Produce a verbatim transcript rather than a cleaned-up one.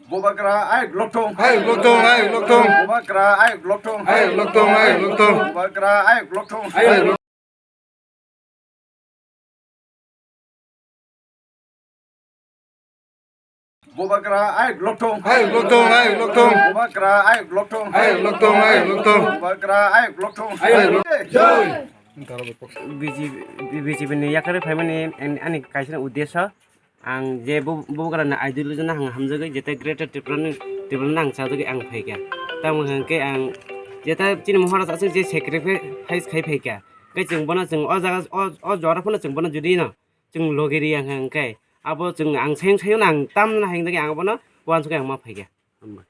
Bubagra ayuk lokthung. Ayuk lokthung, ayuk lokthung. Bubagra ayuk lokthung. Ayuk lokthung, ayuk lokthung. Bubagra ayuk lokthung. Ayuk lok- Bubagra ayuk lokthung. Ayuk lokthung, ayuk lokthung. Bubagra ayuk lokthung. Ayuk lokthung, ayuk lokthung. Bubagra ayuk lokthung. Ayuk lok- Jai. B J P, B J P ni yakarwi phaimani ani, ani kaisa uddesho. Ang je bu-, bubagrani ideology no ang hamjagwi, jeta Greater Tripura ni, Tripura no ang chajagwi ang phaikha. Tamo hwnkhe ang jeta chini Maharaj aswk je sacrifice khai phaikha. Khe chwng bono chwng o jaga, o, o jora phano chwng bono jodi no chwng logi ri ang hwnkhe, abo chwng ang sayung sayung no ang tamno hayung jagwi ang bono uansukhe ang ma phaikha. Hambai.